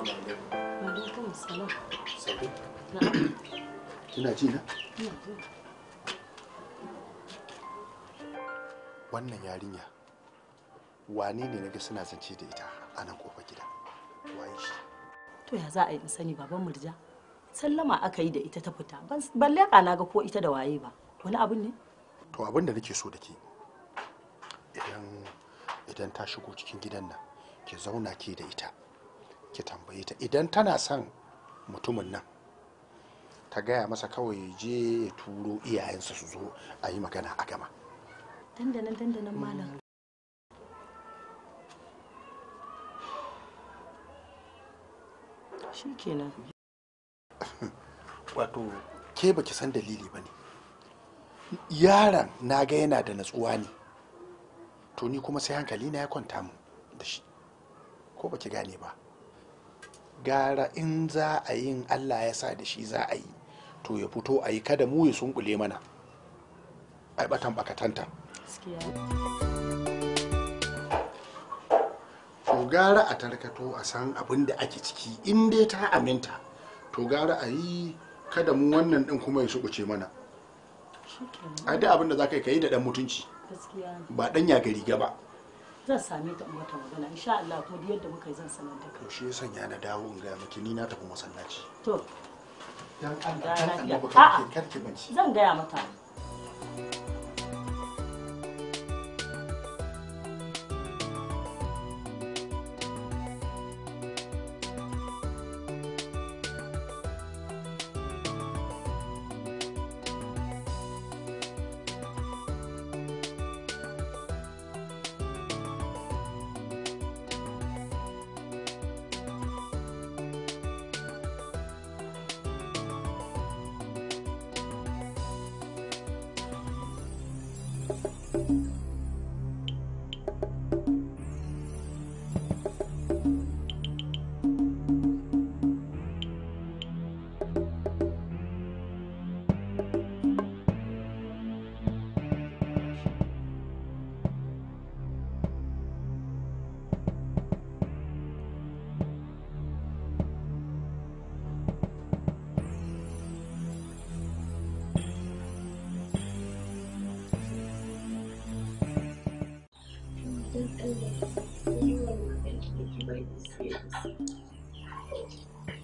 Assalamu alaikum. Wa alaikum assalam. Saude. Na'am. Kina ji na? Ina ji. Wannan yarinya wane ne naga suna zance da ita a nan kofar gida? Waye shi? To ya za a yi in sani baban Murja? Sallama aka yi da ita ta fita. Ban leƙa na ga ko ita da waye ba. Wani abun ne? To abin da nake so da ke, idan ta shigo cikin gidan nan, ki zauna ke da ita, ki tambaye ta idan tana son mutumin nan, ta gaya masa kawai ya je ya turo iyayensa su zo a yi magana a gama. Dandanan dandanan malam. Shi kenan. Wato ke baki san dalili ba ne. Yaron na ga yana da natsuwa ne, to ni kuma sai hankali na ya kwanta mu da shi, ko baki gane ba. Gara in za a yin Allah ya sa da shi za a yi, to ya fito a yi, kada mu ya sunkule mana ai batan bakatanta. To gara a tarkato a san abin da ake ciki, in dai ta aminta to gara a yi, kada mu wannan din kuma ya sukuce mana. Ai da abin da za ka yi da dan mutunci, ba dan ya gari gaba. Zan same ta in mata magana insha Allah, kuma duk yadda muka yi zan sanar da kai. To shi ya sanya na dawo in ga miki, ni na tafi masallaci. To dan Allah dan Allah karki banci. Zan gaya mata.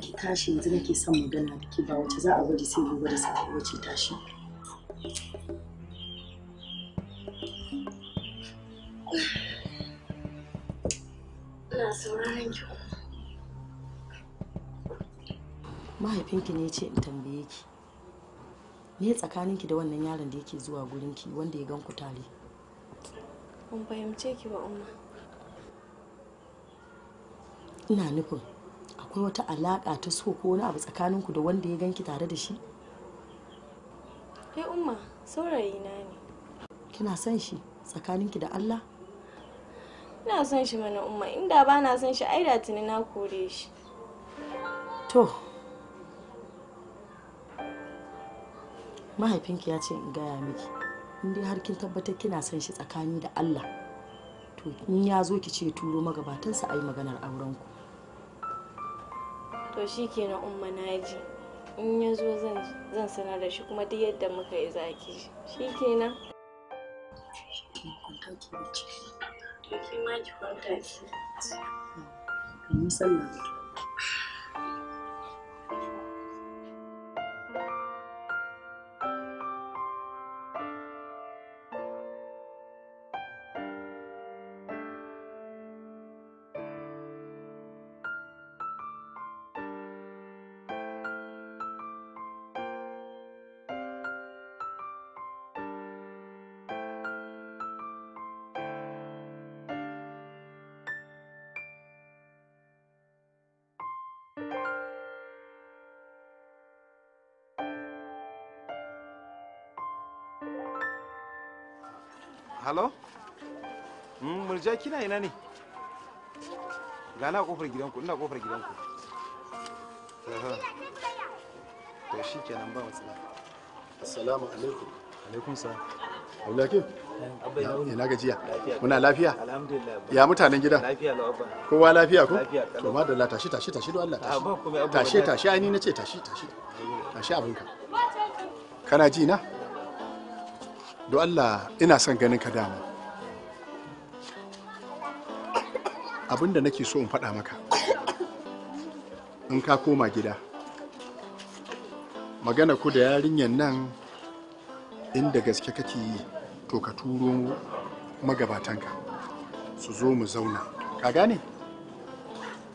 Ki tashi yanzu, nake son magana da ke, ba wace za a bari sai gobe da safe wace tashi. Ina sauraron ki. Mahaifinki ne ya ce in tambaye ki, me tsakaninki da wannan yaron da yake zuwa gurinki wanda ya gan ku tare? Ban fahimce ki ba umma. Ina nufin akwai wata alaƙa ta so ko wani abu tsakaninku da wanda ya ganki tare da shi? Eh umma, saurayi na ne. Kina son shi tsakaninki da Allah? Ina son shi mana umma, inda ba na son shi ai da tuni na kore shi. To, mahaifinki ya ce in gaya miki, in dai har kin tabbatar kina son shi tsakani da Allah, to in ya zo ki ce turo magabatansa a yi maganar aurenku. To shi kenan umma, na ji. In ya zo zan sanar da shi, kuma duk yadda muka yi zaki ji. Shi kenan. Kwanta ki bacci. To ki ma ki kwanta ki. Ban yi sallah ba. Halo? Murja kina ina ne? Gana kofar gidanku, ina kofar gidanku. To shi kenan ba matsala. Assalamu alaikum. Alaikum salam. Abdulhakim. Ina gajiya? Muna lafiya? Alhamdulillah. Ya mutanen gida? Lafiya lau abba. Kowa lafiya ko? Lafiya kalau. To madalla, tashi tashi tashi don Allah tashi. Ba komai abba. Tashi tashi, ai ni nace tashi tashi. Tashi abinka. Kana ji na? Don Allah ina son ganin ka dama. Abinda nake so in faɗa maka. In ka koma gida, magana ku da yarinyar nan inda gaske kake yi, to ka turo magabatanka su zo mu zauna, ka gane?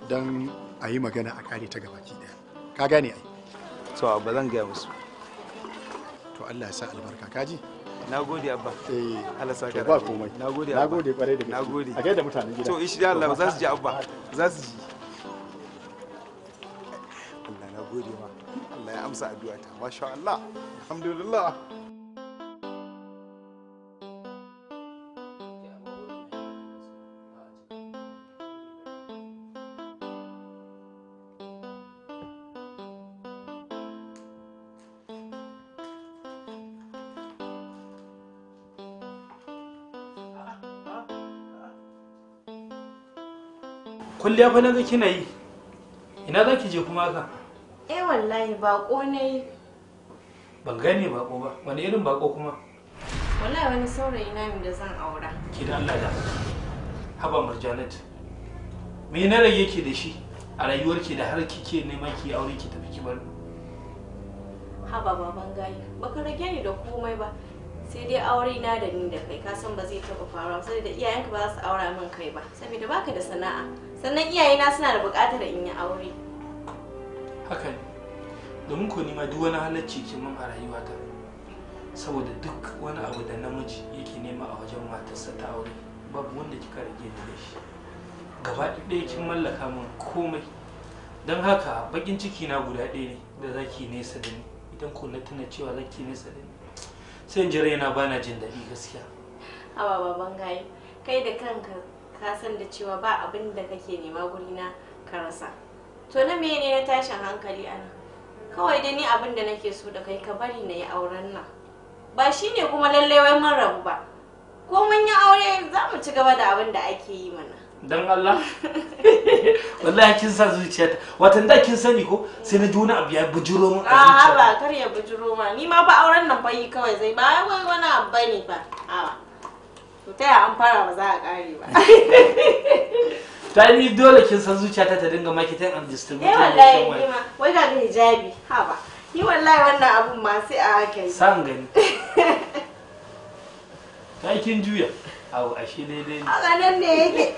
Don a yi magana a kare ta gabaki daya, ka gane ai? To abba zan gaya musu. To Allah ya sa albarka, kaji? Na gode abba. Eh, Allah saka. To ba komai. Na gode abba. Na gode kwarai da gaske. Na gode. A gaida mutanen gida. To insha Allah za su ji abba, za su ji. Allah na gode ma. Allah ya amsa addu'ata. Masha Allah. Alhamdulillah. Kulliya fa naga kina yi. Ina za ki je kuma haka? Eh wallahi bako ne. Ban gane bako ba. Wani irin bako kuma? Wallahi wani saurayi na da zan aura. Ki da Allah da. Haba Murjanat. Me na rage ki da shi a rayuwarki da har kike neman ki aure ki tafi ki bar? Haba baban gayi, baka rage ni da komai ba. Sai dai aure na da ni da kai ka san ba zai taba faruwa saboda iyayenka ba za su aura min kai ba saboda baka da sana'a, sannan iyayena suna da buƙatar in yi aure. Haka ne, domin ko nima duk wani halacci ke min a rayuwata, saboda duk wani abu da namiji yake nema a wajen matarsa ta aure babu wanda kika rage ni da shi. Gaba ɗaya kin mallaka min komai, don haka bakin ciki na guda ɗaya ne da zaki nesa da ni. Idan ko na tuna cewa zaki nesa da ni sai in ji raina bana jin daɗi gaskiya. Haba baban gayi, kai da kanka ka san da cewa ba abin da kake nema guri na ka rasa. To na mene ne na tashin hankali ana? Kawai dai ni abin da nake so da kai ka bari na yi auren nan. Ba shi ne kuma lallai wai mun rabu ba. Ko mun yi aure za mu ci gaba da abin da ake yi mana. Dan Allah. Wallahi kin sa zuciyata. Watan da kin sani ko sai na ji wani abu ya bujuro min a zuciya. A'a ba kar ya bujuro ma. Ni ma ba auren nan fa yi kawai zai ba wai wani abu bane fa. A'a. To ta ya an fara ba za a kare ba. Ta ni dole kin san zuciyata ta dinga marketing and distributing. Eh wallahi ni ma wai ga hijabi ha ba. Ni wallahi wannan abun ma sai a hankali. San gani. Ta kin juya. Au ashe daidai ne. Haka nan ne yake.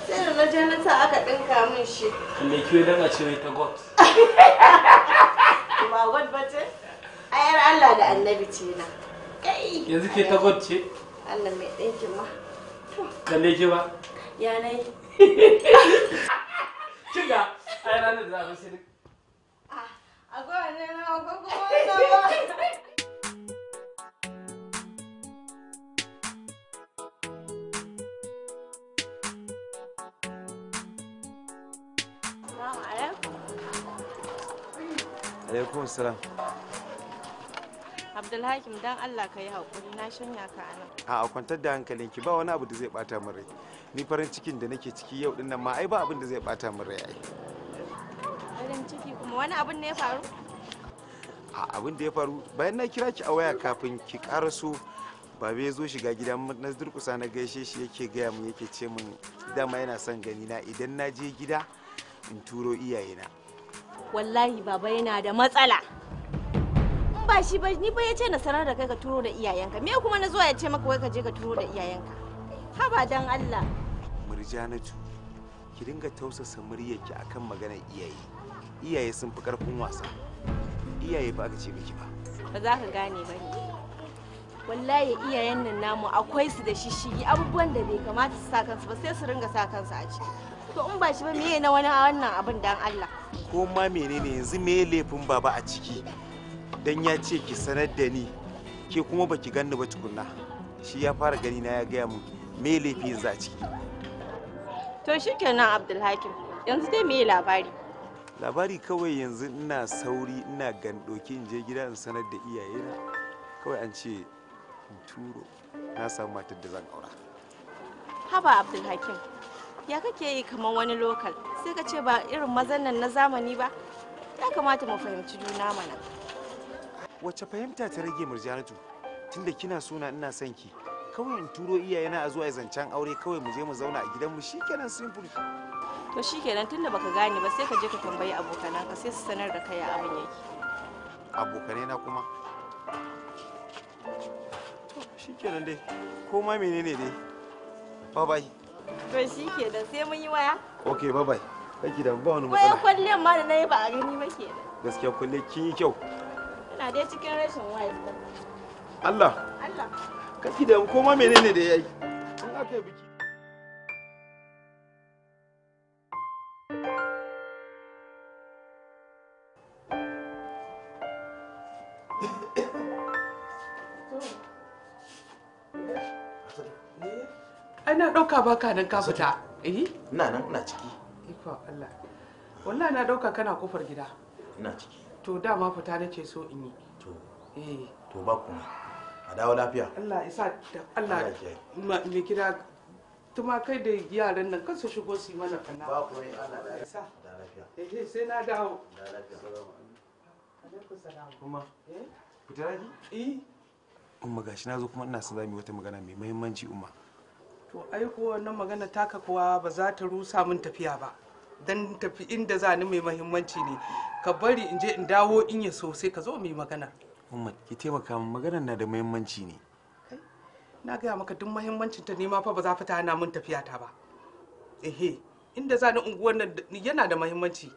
Sai da na je na sa aka ɗinka min shi. Kalle kiwo don a ce wai ta God. Ba God ba ce? Ayar Allah da annabi ce na. Kai! Yanzu ke ta God ce? Allah mai ɗinkin ma. Kalle ki ba? Ya na yi. Kinga, ai ranar da za a sai. Akwai wannan na akwai kuma wannan ba. Alaikum salam. Abdulhakim dan Allah ka yi haƙuri na shanya ka anan. A kwantar da hankalinki, ba wani abu da zai bata min rai. Ni farin cikin da nake ciki yau din nan ma ai ba abin da zai bata min rai ai. Farin ciki kuma wani abin ne ya faru? A abin da ya faru bayan na kira ki a waya kafin ki karaso, babe ya zo shiga gida na durkusa na gaishe shi yake gaya min yake ce min dama yana son gani na idan na je gida in turo iyayena. Wallahi baba yana da matsala. In ba shi ba ni ba ya ce na sanar da kai ka turo da iyayenka. Me kuma na zuwa ya ce maka wai ka je ka turo da iyayenka? Haba dan Allah. Murjanatu, ki dinga tausasa muryarki akan maganar iyaye. Iyaye sun fi karfin wasa. Iyaye ba aka ce miki ba. Ba za ka gane ba ne. Wallahi iyayen nan namu akwai su da shishigi, abubuwan da bai kamata su sa kansu ba sai su ringa sa kansu a ciki. To in ba shi ba meye na wani wannan abin dan Allah? Ko ma menene yanzu me laifin baba a ciki? Dan ya ce ki sanar da ni, ke kuma baki ganni ba tukunna. Shi ya fara gani na ya gaya mun me laifi yanzu a ciki. To shikenan Abdulhakim, yanzu dai meye labari? Labari kawai yanzu ina sauri ina gandoki in je gida in sanar da iyayena. Kawai an ce in turo. Na samu matar da zan aura. Haba Abdulhakim, ya kake yi kamar wani lokal? Sai ka ce ba irin mazan nan na zamani ba. Ya kamata mu fahimci juna mana. Wace fahimta ta rage Murjanatu? Tunda kina so na ina son ki. Kawai in turo iyayena a zuwa a zancen aure, kawai mu je mu zauna a gidanmu, shikenan, simple. To shikenan, tunda baka gane ba sai ka je ka tambayi abokananka, sai su sanar da kai ya abin yake. Abokanai na kuma? To shikenan dai. Ko ma menene dai? Bye bye. To shikenan, sai mun yi waya. Okay, bye bye. Kake da ba wani Waya matsala. kwalliyar ma da na yi ba a gani ba kenan. Gaskiya kulle kin yi kyau. Ina dai cikin rashin waya. Allah. Allah. Kake da ko ma menene da yayi. In aka yi biki. Ai na ɗauka baka nan ka fita. Eh? Ina nan, ina ciki. Ikon Allah. Wallahi na ɗauka kana kofar gida. Ina ciki. To dama fita nake so in yi. To. Eh. To ba kuma. A dawo lafiya. Allah ya sa da Allah Allah ya kiyaye. mai gida, tumakai da yaran nan kan su shigo su yi mana ɓanna. Ba komai, Allah ya sa. Da lafiya. Eh, sai na dawo. Da lafiya. Alaikum salam. Kuma Eh? fita zaki? Eh. Umma, gashi na zo kuma ina son zamu yi wata magana mai muhimmanci, Umma. To ai ko wannan magana taka kuwa ba za ta rusa min tafiya ba. Dan tafi inda za ni mai muhimmanci ne. Ka bari in je in dawo, in ya so sai ka zo mu yi magana. Umma, ki taimaka min, maganar na da muhimmanci ne. Na gaya maka duk muhimmancin ta nema fa ba za ta hana min tafiya ta ba. Ehe, inda za ni unguwar nan yana da muhimmanci.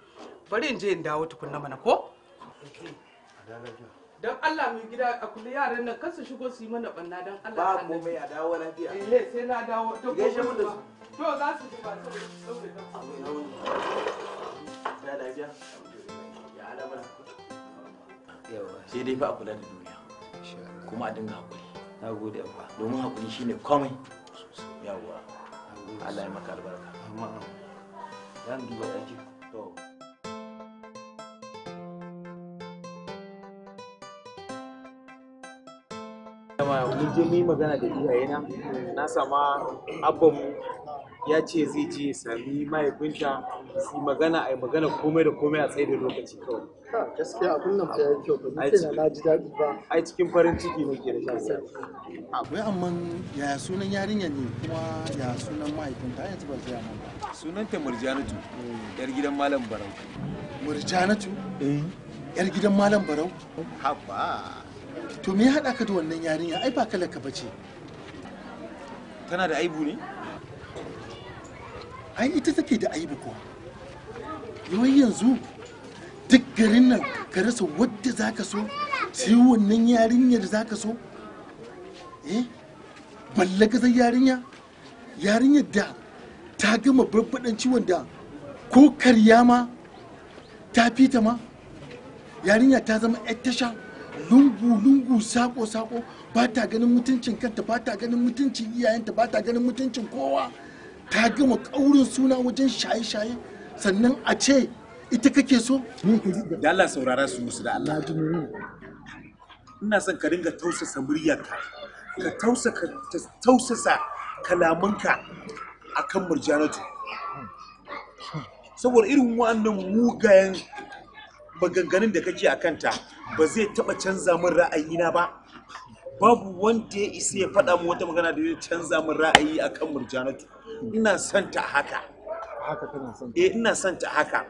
Bari in je in dawo tukunna mana ko? Don Allah mai gida, a kula yaran nan kan su shigo su yi mana banna, don Allah. Ba komai, a dawo lafiya. Ehe, sai na dawo. Ki gaishe mun da su. To za su ji ba saboda. Da lafiya. Ya alamar. Sai dai fa a kula da duniya. Kuma a dinga hakuri. Na gode abba. Domin hakuri shine komai. Yawwa. Allah ya maka albarka. Amma Zan duba ɗaki. To. Mun je mun yi magana da iyayena, na sama abbanmu ya ce zai je ya sami mahaifinta su yi magana, a yi magana komai da komai, a tsaye da lokaci kawai. Gaskiya abun nan fa yayi kyau ba, ni Ai, kaina na ji daɗi ba. Ai cikin farin ciki nake da shi. Akwai, amma yaya sunan yarinyar ne, kuma ya sunan mahaifinta? Yanzu ba zai mun ba. Sunanta Murjanatu, yar gidan Malam Barau. Murjanatu, yar gidan Malam Barau? Haba. To me ya haɗa ka da wannan yarinya? Ai ba kalar ka bace. Tana da aibu ne? Ai ita take da aibu kuwa. Yawai yanzu duk garin nan ka rasa wadda zaka so sai wannan yarinyar zaka so? Eh, ballagazar yarinya, yarinyar da ta gama barbaɗan ciwon da ko karya ma ta fita ma. Yarinya ta zama 'yar tasha, lungu-lungu, sako-sako, ba ta ganin mutuncin kanta, ba ta ganin mutuncin iyayenta, ba ta ganin mutuncin kowa. Ta gama ƙaurin suna wajen shaye-shaye, sannan a ce ita kake so? Da Allah saurara su musu, da Allah. Ina son ka dinga tausasa muryarka, ka tausasa kalamanka akan Murjanatu. Saboda irin wa'annan mugayen maganganun da kake a kanta ba zai taɓa canza min ra'ayina ba. Babu wanda ya isa ya faɗa min wata magana da zai canza min ra'ayi akan Murjanatu. Ina son ta haka. Haka kana son? Eh, ina son ta haka.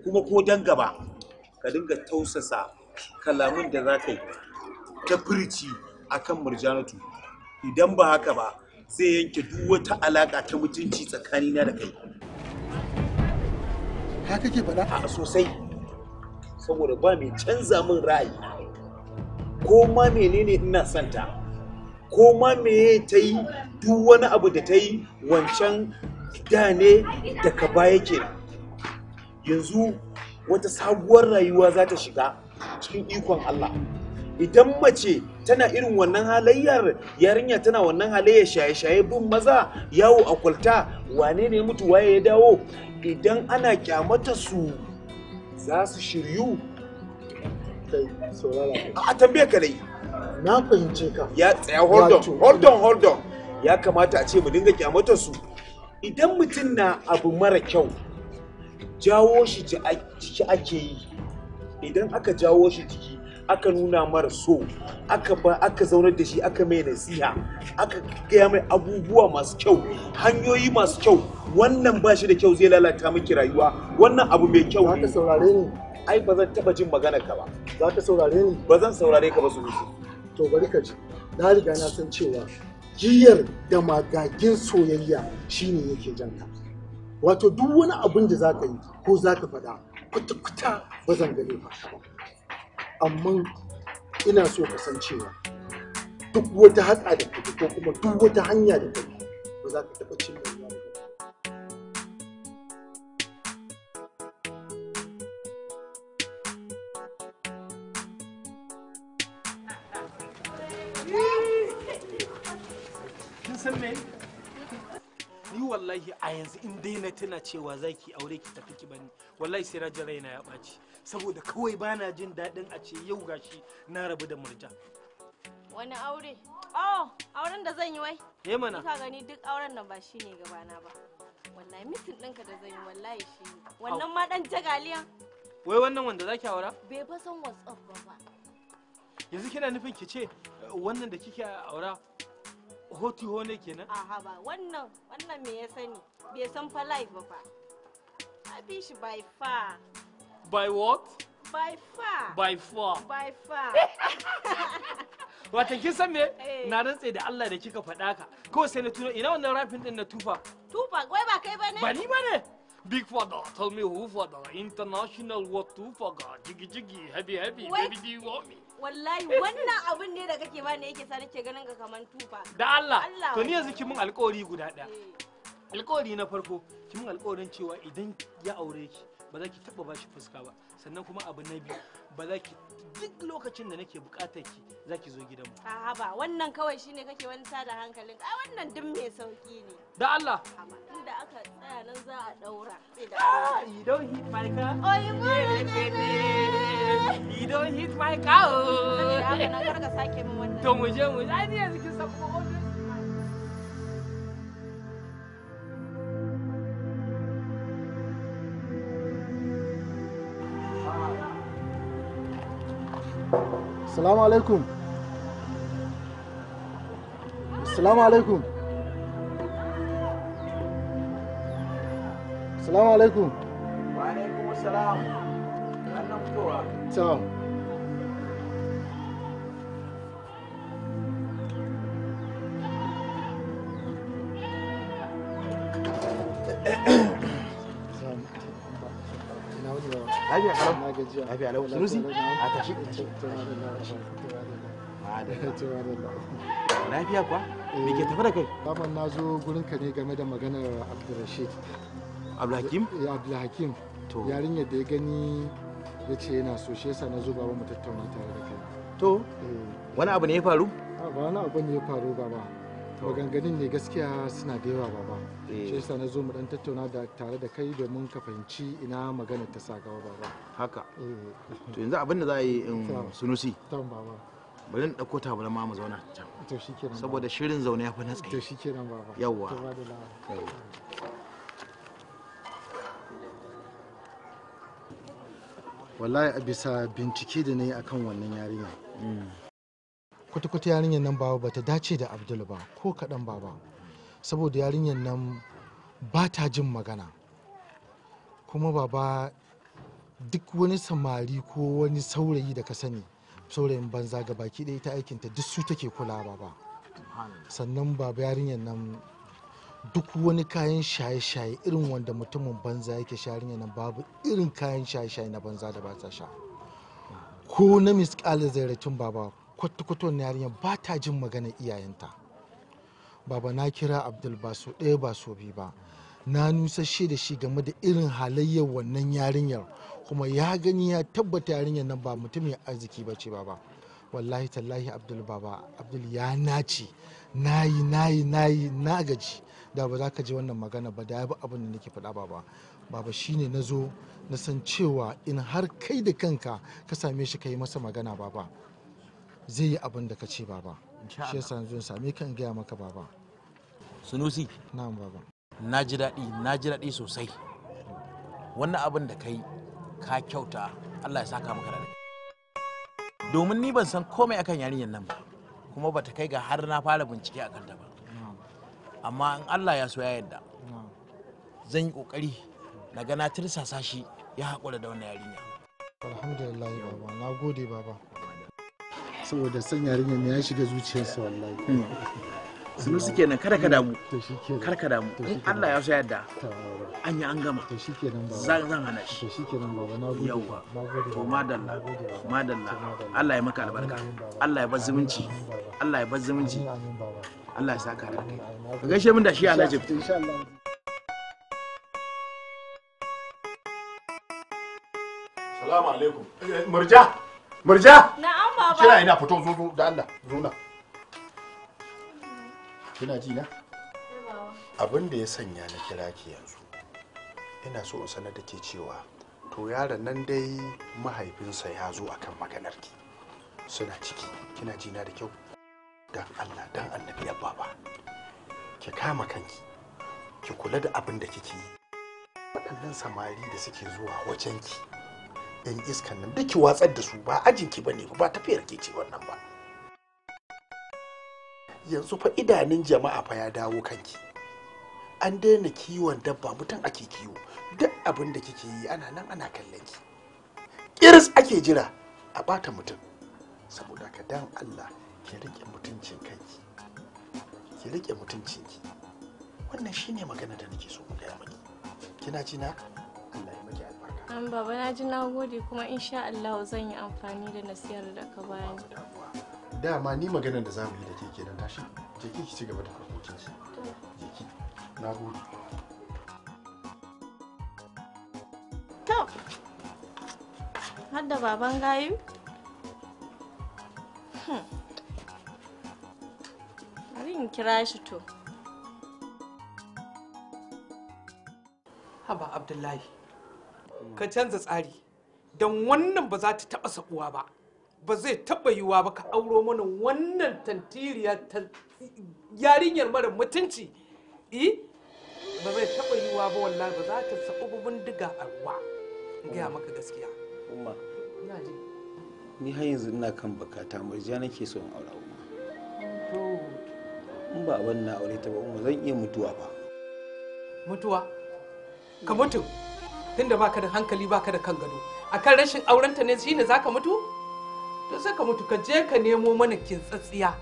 Kuma ko dan gaba ka dinga tausasa kalamun da za ka yi ta firici akan Murjanatu. Idan ba haka ba zai yanke duk wata alaka ta mutunci tsakanina da kai. Haka ke faɗa? A sosai, saboda ba mai canza min ra'ayi. Ko ma menene, ina son ta. Ko ma meye ta yi, duk wani abu da ta yi wancan da ne, daga baya kenan. Yanzu wata sabuwar rayuwa za ta shiga cikin ikon Allah. Idan mace tana irin wannan halayyar, yarinya tana wannan halayyar shaye-shaye, bin maza, yawo a kwalta, wane ne mutu waye ya dawo, idan ana kyamata su za su shiryu? Kai, saurara kai. A tambaye ka dai. Na fahimce ka. Ya tsaya, hold on, hold on, hold on. Ya kamata a ce mu dinga kyamatar su. Idan mutum na abu mara kyau, jawo shi jiki ake yi. Idan aka jawo shi jiki, aka nuna mara so, aka ba aka zaunar da shi, aka mai nasiha, aka gaya mai abubuwa masu kyau, hanyoyi masu kyau, wannan ba shi da kyau, zai lalata miki rayuwa, wannan abu mai kyau ne. Za ka saurare ni? Ai ba zan taba jin magana ka ba. Za ka saurare ni? Ba zan saurare ka ba, Sunusi. To bari ka ji. Na riga na san cewa giyar da magagin soyayya shine yake janka. Wato duk wani abin da za ka yi ko za ka faɗa, kwata-kwata ba zan gane ba. Amma ina so ka san cewa duk wata hatsa da ka ko kuma duk wata hanya da ka bi, ba za ka taɓa cin ruwa ba. Kin san me? Ni wallahi a yanzu in dai na tuna cewa za ki aure ki tafi ki bani, wallahi sai na ji raina ya ɓaci, saboda kawai bana jin daɗin a ce yau gashi na rabu da Murja. Wani aure? Oh, auren da zan yi wai? Eh mana. Ka gani, duk auren nan ba shine gabana ba. Wallahi mitin ɗinka da zan yi, wallahi shi ne. Wannan ma ɗan jagaliya. Wai wannan wanda za ki aura? Bai fa san WhatsApp ba fa. Yanzu kina nufin ki ce wannan da kike aura hotiho ne kenan? Aha, ba wannan, wannan me ya sani? Bai san fa life ba fa. I fi shi by far. By what? By far. By far. By far. Watan kin san me? Eh. Na rantse da Allah da kika faɗa ka. Kawai sai na tuno ina wannan rafin din na Tufa. Tupac, wai ba kai ba ne? Ba ni ba ne. Big father, tell me who father, international what Tupac, jiggy jiggy, heavy heavy, Wai- baby do you want me? Wallahi wannan abun ne da kake bani yake sa nake ganin ka kaman Tupac. Da Allah, Allah to ni wallahi. yanzu ki mun alƙawari guda ɗaya. Alƙawari na farko, ki mun alƙawarin cewa idan ya aure ki, ba za ki taɓa ba shi fuska ba. Sannan kuma abu na biyu, ba za ki, duk lokacin da nake buƙatar ki, za ki zo gidanmu. A'a ba wannan kawai shine kake wani tada hankalin. Ai wannan duk mai sauki ne. Da Allah. Haba, inda aka tsaya nan za a daura. Sai da Ah, Allah. you don't hit my car. Oh, you You don't hit my car. Saboda haka nan kar ka sake min wannan. To mu je mu. Ai ni yanzu kin san kuma office. Salamu alaikum. Salamu alaikum. Salamu alaikum. Wa alaikum salam. Wannan fitowa. To. Lafiya kalau. Na gajiya. Lafiya lau. Sunusi? A tashi, tashi. Lafiya kuwa? Me ke tafi da kai? Baban, na zo gurinka ne game da maganar Abdulrashid. Abdulhakim? Ya, Abdulhakim. To. Yarinyar da ya gani ya ce yana so, shi yasa na zo, baba, mu tattauna tare da kai. To, wani abu ne ya faru? A, ba wani abu ne ya faru, baba. Maganganun ne gaskiya suna da yawa, baba. Shi yasa na zo mu dan tattauna da tare da kai domin ka fahimci ina maganar ta sa gaba, baba. Haka. Eh. To yanzu abin da za a yi in To. Sunusi. Tom, baba. Bari in ɗauko tabarma mu zauna can. To shikenan. Baba. Saboda shirin zaune ya fi na tsaye. To shikenan, baba. Yawwa. To ba da lawa. Yawwa. Wallahi a bisa bincike da na yi akan wannan yarinya, kwata-kwata yarinyar nan, baba, bata dace da Abdul ba ko kaɗan, baba, saboda yarinyar nan ba ta jin magana. Kuma baba, duk wani samari ko wani saurayi da ka sani, saurayin banza ga baki ɗaya, ita aikinta duk su take kula, baba. Sannan baba, yarinyar nan duk wani kayan shaye-shaye irin wanda mutumin banza yake sha, yarinyar nan babu irin kayan shaye-shaye na banza da ba ta sha, ko na misƙalin zairatun, baba. Kwata-kwata wannan yarinyar ba ta jin maganar iyayenta, baba. Na kira Abdul ba so ɗaya ba so biyu ba, na nusashe da shi game da irin halayyar wannan yarinyar, kuma ya gani ya tabbata yarinyar nan ba mutumin arziki ba ce, baba. Wallahi tallahi Abdul, baba, Abdul ya nace, nayi nayi nayi na gaji. Da ba za ka ji wannan magana ba, da ya bi abin da nake faɗa, baba. Baba, shine na zo na san cewa in har kai da kanka ka same shi ka yi masa magana, baba. zai yi abin da ka ce baba. Shi yasa yanzu in same ka in gaya maka baba. Sunusi. Na'am baba. Na ji daɗi, na ji daɗi sosai. Wannan abin da kai ka kyauta, Allah ya saka maka da. Domin ni ban san komai akan yarinyar nan ba, kuma bata kai ga har na fara bincike akan ta ba. Amma in Allah ya so ya yarda, zan yi kokari na ga na tirsasa shi ya haƙura da wannan yarinya. Alhamdulillah baba, na gode baba. Saboda san yarinyar ne ya shiga zuciyarsa wallahi. Sunusi kenan, kada ka damu. Kada ka damu. In Allah ya so yadda, an yi an gama. To shikenan baba. Zan hana shi. To shikenan baba, na gode. Yawwa. To madalla. Madalla. Allah ya maka albarka. Allah ya bar zumunci. Allah ya bar zumunci. Allah ya saka da kai. Ka gaishe min da shi Alhaji. Insha Allah. Salamu alaikum. Murja. Murja. Na'am baba. Kina ina fito zo zo da Allah zo na. Kina ji na? Abin da ya sanya na kira ki yanzu, ina so in sanar da ke cewa to yaron nan dai mahaifinsa ya zo akan maganar ki. Suna ciki. Kina ji na da kyau? Dan Allah, dan Annabi ya baba. Ki kama kanki. Ki kula da abin da kike yi. Waɗannan samari da suke zuwa wajenki, yan iskan nan duk ki watsar da su, ba ajinki bane ba tafiyar ke ce wannan ba. Yanzu fa idanun jama'a fa ya dawo kanki. An daina kiwon dabba, mutum ake kiwo. Duk abin da kike yi ana nan ana kallon ki. Kiris ake jira a bata mutum. Saboda ka dan Allah ki rike mutuncin kanki. Ki rike mutuncinki. Wannan shine magana da nake so in gaya maki. Kina ji na? Allah ya maki albarka. An baba, na ji, na gode, kuma insha Allah zan yi amfani da nasihar da ka bani. Dama ni maganar da zamu yi da ke kenan. Tashi je ki ci gaba da harkokin ki. Je ki. Na gode. To, har da baban gayu? Bari in kira shi to. Haba Abdullahi, ka canza tsari, don wannan ba za ta taɓa sabuwa ba. Ba zai taɓa yiwuwa ba ka auro mana wannan tantiriya ta yarinyar mara mutunci. Ba zai taɓa yiwuwa ba wallahi, ba za ta sabu bindiga a ruwa. In gaya maka gaskiya. Umma, Ina ji. ni har yanzu ina kan bakata, Murja nake so in aura umma. To, in ba abin na aure ta ba umma, zan iya mutuwa ba. Mutuwa? Ka mutu? Tunda baka da hankali, baka da kan gado. Akan rashin aurenta ne shine zaka mutu? To sai ka mutu, ka je ka nemo mana kintsatsiya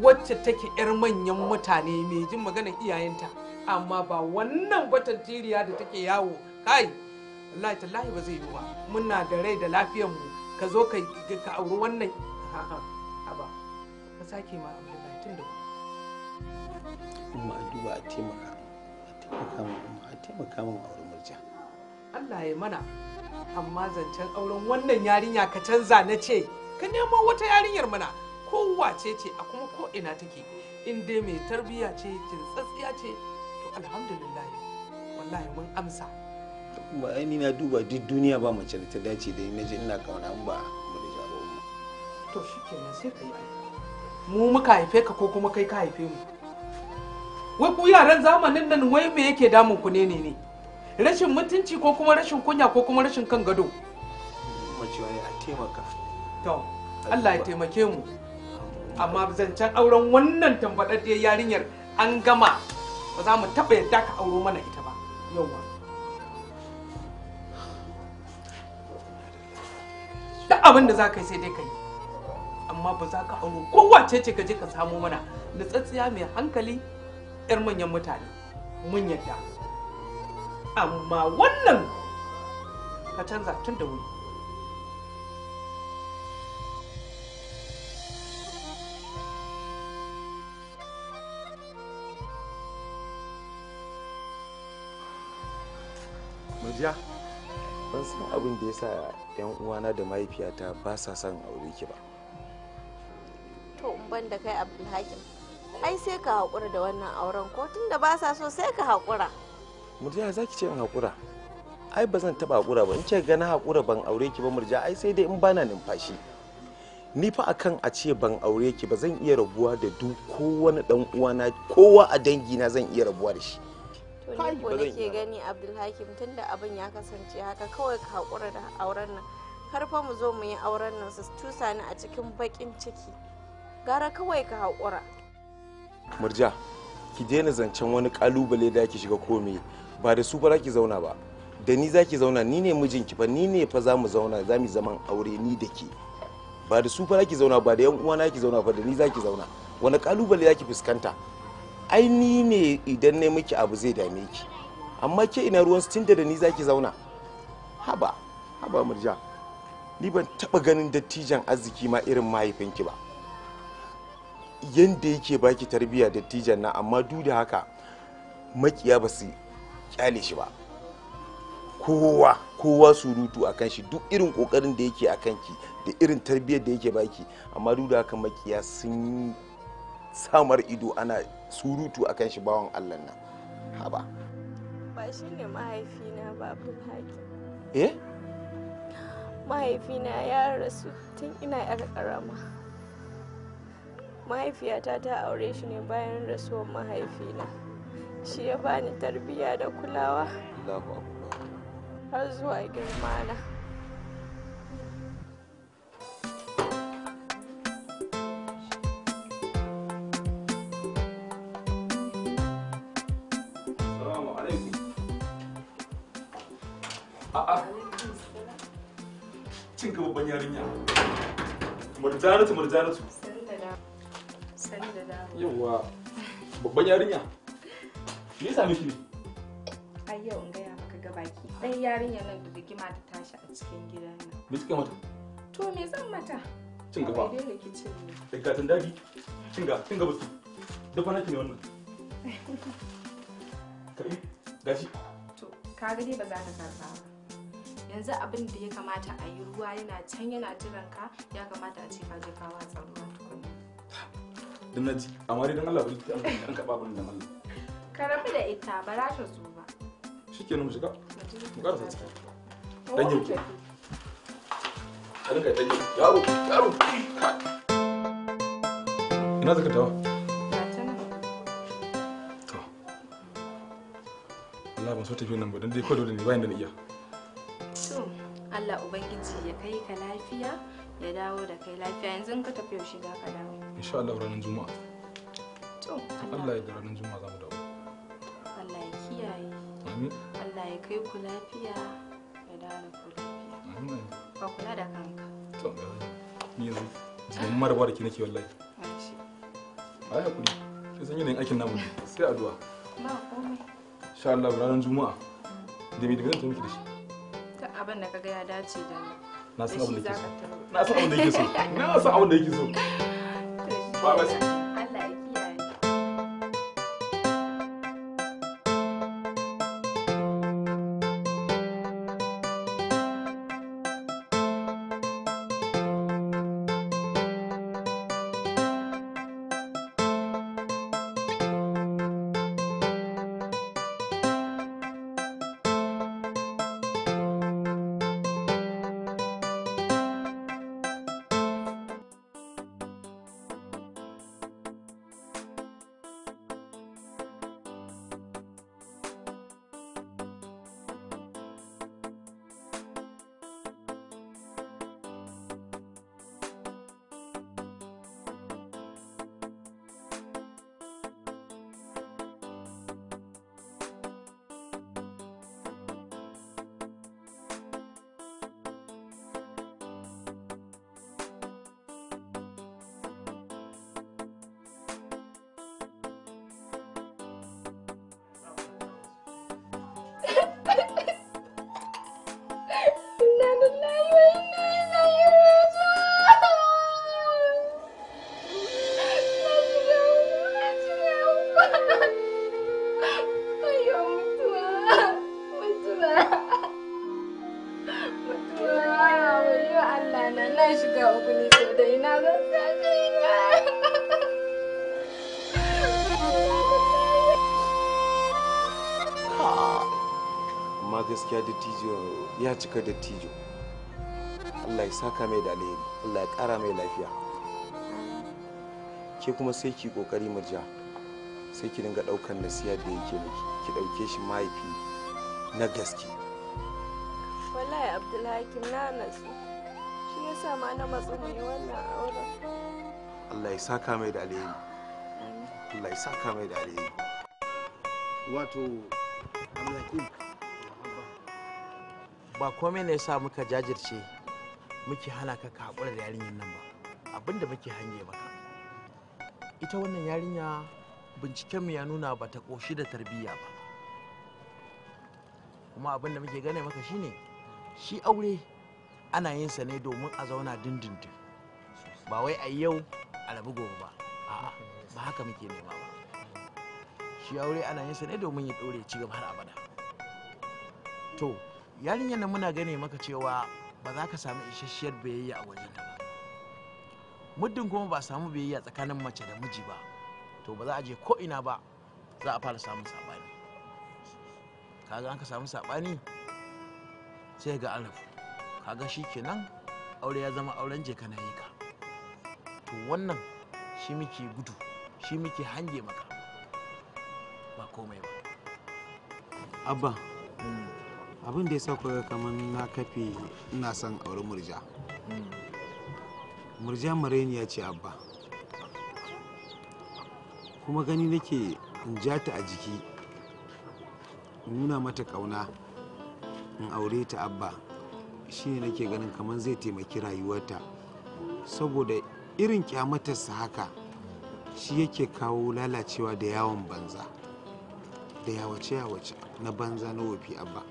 wacce take yar manyan mutane mai jin maganar iyayenta, amma ba wannan batantiriya da take yawo kai. Wallahi tallahi ba zai yi ba. Muna da rai da lafiyar mu, ka zo ka auri wannan. Haba, ka sake ma Abdullahi tun da Umma, a duba a taimaka, a taimaka min umma, a taimaka min aure Murja. Allah ya mana, amma zancen auren wannan yarinya ka canza. Na ce ka nemo wata yarinyar mana, kowace ce a kuma ko ina take, in dai mai tarbiyya ce, kintsatsiya ce, to alhamdulillah, wallahi mun amsa. Umma, ai ni na duba duk duniya ba mace da ta dace da ni naji ina kauna in ba Murja ba umma. To shikenan, sai ka yi. Ai mu muka haife ka ko kuma kai ka haife mu? Wai ku yaran zamanin nan, wai me yake damun ku ne ne rashin mutunci ko kuma rashin kunya ko kuma rashin kan gado? Mace wai a taimaka. To Allah ya taimake mu, amma zancen auren wannan tambadaddiyar yarinyar an gama, ba za mu taɓa yadda ka auro mana ita ba. Yauwa, duk abin da za ka yi sai dai ka yi, amma ba za ka auro kowace ce. Ka je ka samo mana nutsatsiya mai hankali, yar manyan mutane, mun yadda, amma wannan ka canza tun da wuri. Murja, ban san abin da ya sa 'yan uwana da mahaifiyata ba sa son aure ki ba. To in ban da kai Abdulhakim, ai sai ka haƙura da wannan auren, ko tunda ba sa so sai ka haƙura. Murja, za ki ce in haƙura? Ai ba zan taɓa haƙura ba. In ce ga na haƙura ban aure ki ba Murja, ai sai dai in bana numfashi. Ni fa akan a ce ban aure ki ba zan iya rabuwa da duk kowane dan uwana, kowa a dangi na zan iya rabuwa da shi. To ni ko nake gani Abdulhakim, tunda abin ya kasance haka kawai ka hakura da auren nan. Kar fa mu zo mu yi auren nan su tusa ni a cikin bakin ciki. Gara kawai ka hakura. Murja, ki daina zancen wani kalubale da ki shiga komai, ba da su ba ki zauna ba. Da ni za ki zauna, ni ne mijinki fa, ni ne fa za mu zauna, za mu zaman aure ni da ke. Ba da su fa ki zauna ba, da yan uwana ki zauna fa, da ni za ki zauna. Wani kalubale za ki fuskanta? Ai ni ne idan ne miki abu zai dame ki, amma ke ina ruwan su tunda da ni za ki zauna. Haba, haba Murja, ni ban taba ganin dattijan arziki ma irin mahaifinki ba. Yanda yake baki tarbiyya dattijan na, amma duk da haka makiya ba su kyale shi ba. Kowa surutu a kan shi, duk irin kokarin da yake a kanki da irin tarbiyyar da yake baki, amma duk da haka makiya sun samar ido ana surutu a kan shi, bawan Allah nan. Haba, ba shi ne mahaifina ba Abdulhakim. Eh, mahaifina ya rasu tun ina yar karama. Mahaifiyata ta aure shi ne bayan rasuwar mahaifina. Shi ya bani tarbiyya da kulawa. Allahu akbar. Har zuwa girmana. Assalamu alaikum. A'a. Cin ka babban yarinya. Murjanatu, Murjanatu. Sani da dawo. Yawwa. Babban yarinya. Me yasa miki ne? Ai yau in gaya maka gabaki ɗan yarinyar nan da rigima ta tashi a cikin gidan nan. Me kika mata? To me zan mata? Cin gaba. Dai rikicin ne. Da gatan dadi. Cin ga, cin gaba su. Dafa naki ne wannan. Karbi, gashi. To, ka ga dai ba za ka karba ba. Yanzu abin da ya kamata a yi, ruwa yana can yana jiran ka, ya kamata a ce ka je ka watsa ruwa tukunna. Dan naji, amma dai dan Allah bari an karba abin dan Allah. Ka rabu da ita, ba za ta zo ba. Shikenan mu shiga. Mu karasa ciki. Dan yau ke. Dan kai dan yau. Yaro, yaro. Ina zaka tawa? Ga ta nan. To. Allah ban so tafiyar nan ba, dan dai kawai dole ne bayan da na iya. To, Allah Ubangiji ya kai ka lafiya, ya dawo da kai lafiya. Yanzu in ka tafi yaushe za ka dawo? Insha Allah ranar Juma'a. To, Allah ya da ranar Juma'a za mu dawo. Allah ya kiyaye. Amin. Allah ya kai ku lafiya, ya dawo da ku lafiya. Amin. Ka kula da kanka. To, ni yanzu jimin maraba da ke nake wallahi. Ai hakuri, sai san yanayin aikin namu ne, sai addu'a. Ba komai. Insha Allah ranar Juma'a. Da me zan tafi miki da shi? Duk abin da kaga ya dace da ni. Na san abin da yake so. Na Na san abin da yake so. Na san abin da yake so. Ba ba sai. Allah ya kiyaye. Amma gaskiya dattijo ya cika dattijo. Allah ya saka mai da alheri, Allah ya ƙara mai lafiya. Ke kuma sai ki kokari Murja, sai ki dinga ɗaukan nasiha da yake miki, ki ɗauke shi mahaifi na gaske. Wallahi Abdulhakim na natsu, shi yasa ma na matsu mu yi wannan auren. Allah ya saka mai da alheri. Allah ya saka mai da alheri. Wato Abdulhakim, ba komai ne yasa muka jajirce muke hana ka ka haƙura da yarinyar nan ba. Abinda muke hange maka, ita wannan yarinya bincikenmu ya nuna ba ta ƙoshi da tarbiyya ba. Kuma abin da muke gane maka shine, shi aure ana yin sa ne domin a zauna dindindin, ba wai a yau a rabu gobe ba. A'a, ba haka muke nema ba. Shi aure ana yin sa ne domin ya ɗore ci gaba har abada. To yarinyar nan muna gane maka cewa ba za ka samu isasshiyar biyayya a wajenta ba. Muddin kuma ba a samu biyayya tsakanin mace da miji ba, to ba za a je ko ina ba, za a fara samun saɓani. Kaga an ka samu saɓani sai ga an rabu. Kaga shi kenan aure ya zama auren je kana yi ka. To wannan shi muke gudu, shi muke hange maka, ba komai ba. Abba, abin da ya sa kuka kamar na kafe ina son aure Murja. Murja mareniya ce Abba. Kuma gani nake in ja ta a jiki, in nuna mata ƙauna, in aure ta Abba. Shine nake ganin kamar zai taimaki rayuwarta. Saboda irin kyamatarsa haka shi yake kawo lalacewa da yawon banza, da yawace-yawace na banza na wofi Abba.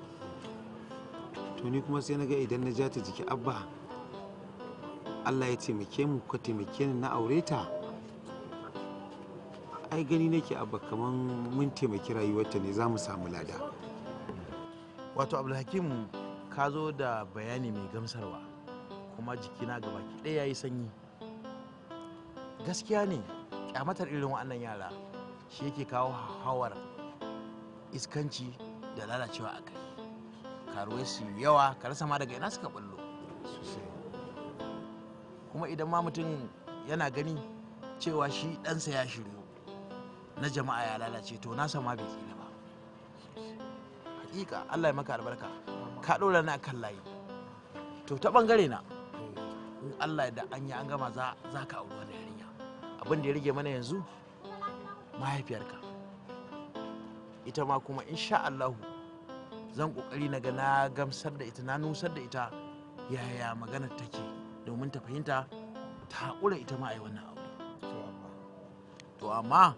To ni kuma sai na ga idan na ja ta jiki Abba, Allah ya taimake mu ka taimake ni na aure ta, ai gani nake Abba kaman mun taimaki rayuwarta ne, za mu samu lada. Wato Abdulhakim, ka zo da bayani mai gamsarwa, kuma jikina gabaki ɗaya yayi sanyi. Gaskiya ne, kyamatar irin waɗannan yara shi yake kawo hawar iskanci da lalacewa a kai. Karuwai su yawa, ka rasa ma daga ina suka bullo. Kuma idan ma mutum yana gani cewa shi ɗansa ya shiryu, na jama'a ya lalace, to nasa ma bai tsira ba. Hakika Allah ya maka albarka, ka ɗora ni akan layi. To ta ɓangare na, in Allah da an yi an gama za ka auri wannan yarinya. Abin da ya rage mana yanzu mahaifiyarka, ita ma kuma insha Allahu zan kokari na ga na gamsar da ita, na nusar da ita yaya maganar take, domin ta fahimta ta haƙura ita ma a yi wannan aure. To amma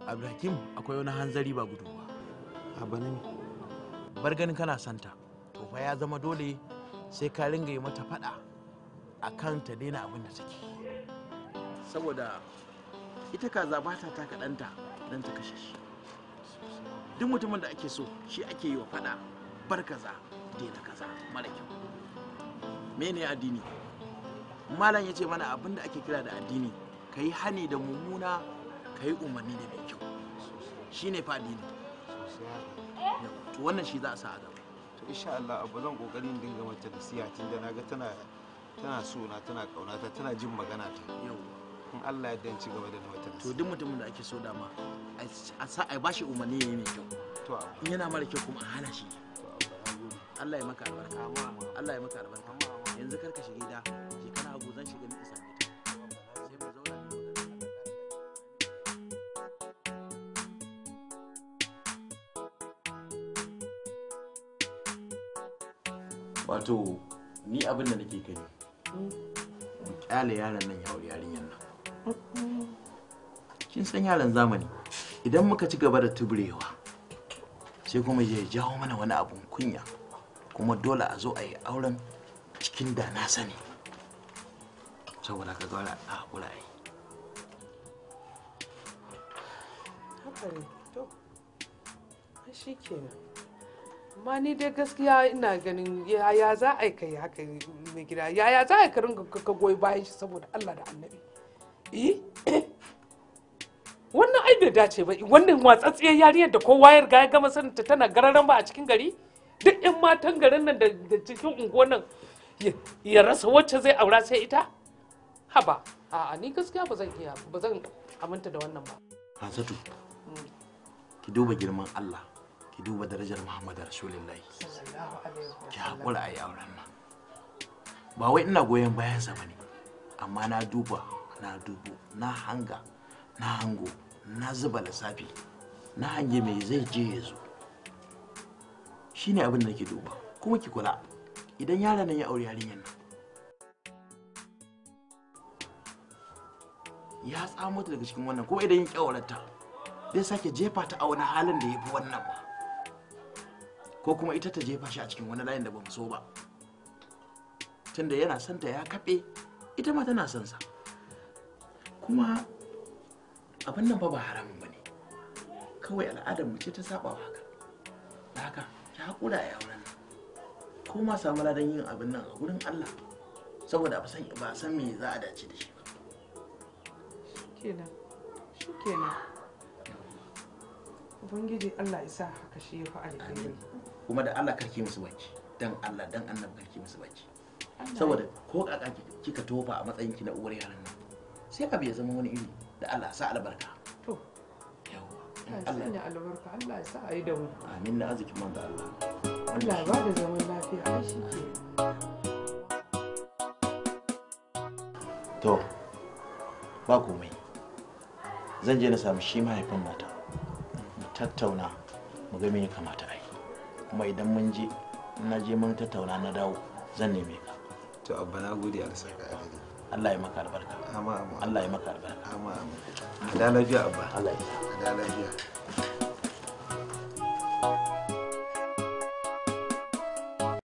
Abdulhakim, akwai wani hanzari ba gudu ba. Abba ne, bar ganin kana santa, to fa ya zama dole sai ka ringa yi mata faɗa akan ta daina abin da take. Saboda ita kaza ba ta taka ɗanta don ta kashe shi. Duk mutumin da ake so shi ake yi wa faɗa, bar kaza, daina kaza mara kyau. Mene addini? Malam ya ce mana abin da ake kira da addini, ka yi hani da mummuna, ka yi umarni da mai kyau. Shi ne fa addini. To wannan shi za a sa a gaba. To insha Allah Abba, zan kokari in dinga mata nasiha, tunda naga tana so na, tana kaunata, tana jin magana ta. In Allah ya yarda ci gaba da mata nasiha. To duk mutumin da ake so dama a sa a bashi umarni yayi mai kyau. To in yana mara kyau kuma a hana shi. Allah ya maka albarka. Allah ya maka albarka. Yanzu kar ka shiga gida, je kana hagu, zan shiga ni in same ta. Sai mu zauna mu magana. Wato ni abin da nake gani, mu kyale yaron nan ya auri yarinyar nan. Kin san yaron zamani, idan muka ci gaba da tuburewa sai kuma ya jawo mana wani abun kunya, kuma dole a zo a yi auren cikin da na sani. Saboda ka gwara a haƙura a yi. Haka ne, to shi kenan. Amma ni dai gaskiya ina ganin yaya za a yi kai haka mai gida, yaya za a yi ka ringa ka goyi bayan shi saboda Allah da Annabi. Eh, wannan ai bai dace ba. Wannan watsatsiyar yariyar da kowa ya riga ya gama sanin ta tana gararan ba a cikin gari, duk yan matan garin nan da cikin unguwar nan Ya rasa wacce zai aura sai ita? Haba, a'a, ni gaskiya ba zan iya, ba zan aminta da wannan ba. Hansatu, ki duba girman Allah, ki duba darajar Muhammadu Rasulullahi. Sallallahu alaihi. Ki haƙura a yi auren nan. Ba wai ina goyon bayansa ba ne, amma na duba, na dubo, na hanga, na hango, na zuba lissafi, na hange mai zai je ya zo. Shi ne abin da nake duba. Kuma ki kula, idan yaron nan ya aure yarinyar nan, ya tsamo ta daga cikin wannan, ko idan ya ƙyaurata, zai sake jefa ta a wani halin da ya fi wannan ba, ko kuma ita ta jefa shi a cikin wani layin da ba mu so ba, tunda yana son ta ya kaɓe, ita ma tana son sa. Kuma abin nan fa ba haramun ba ne, kawai al'adar mu ce ta saba wa haka. Da haka ki haƙura a auren nan, ko ma samu ladan yin abin nan a gurin Allah, saboda ba san ba san me za a dace da shi ba. Kenan, shikenan. Ubangiji Allah ya sa haka shi ya fi alheri. Kuma da Allah karki musu baki, dan Allah dan annabi karki musu baki, saboda ko kaka kika tofa a matsayin ki na uwar yaran nan, sai abu ya zama wani iri. Da Allah sa albarka. To, yawa. Allah ya sanya albarka, Allah ya sa a yi da mu. Amin na arzikin manzo Allah. Allah ya ba da zaman lafiya, ai shi ke. To, ba komai, zan je na samu shi mahaifin nata, mu tattauna, mu ga me ya kamata a yi. Kuma idan mun je, na je mun tattauna na dawo, zan neme ka. To abba, na gode, Allah saka alheri. Allah ya maka albarka. Amma amma. Allah ya maka albarka. Amma amma. A da lafiya, abba. Allah ya A da lafiya.